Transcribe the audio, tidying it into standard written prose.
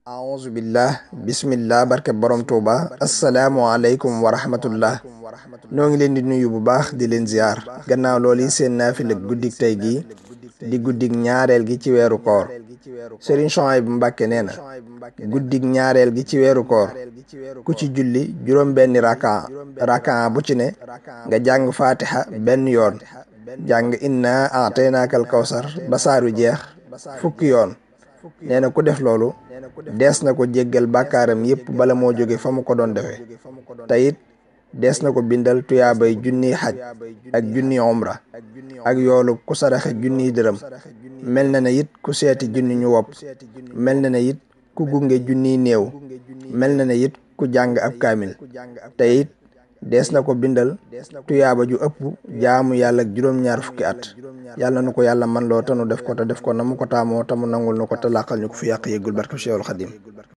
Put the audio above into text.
auzu billah bismillah barke borom tuuba asalaamualeykum wa rahmatullah noo ngi leen di nuyu bu baax di leen ziar gannaaw loolu yi seen naafila guddik tey gi di guddik ñaareel gi ci weeru koor Sëriñ Suhaybu Mbàkke nee na guddik ñaareel gi ci weeru koor ku ci julli juróom benni raka bu ci ne nga jàng fatiha benn yoon jàng inna ataynaakal kawsar ba saaru jeex fukki yoon nee na ku def loolu dees na ko jéggal bàkkaaram yépp bala moo jóge fa mu ko doon defee te it dees na ko bindal tuyaabay junniy xaj ak junniy umra ak yoolu ku saraxe junniy dërëm mel na ne it ku seeti junni ñu wopp mel na ne it ku gunge junniy néew mel na ne it ku jàng ab kaamil te it dees na ko bindal tuyaaba ju ëpp jaamu yàlla ak juróom-ñaar fukki at yàlla na ko yàlla man loo tanu def ko te def ko na mu ko taamoo te mu nangul nu ko te làqal ñu ko fi yàq yëggul barke Cheikhul Khadim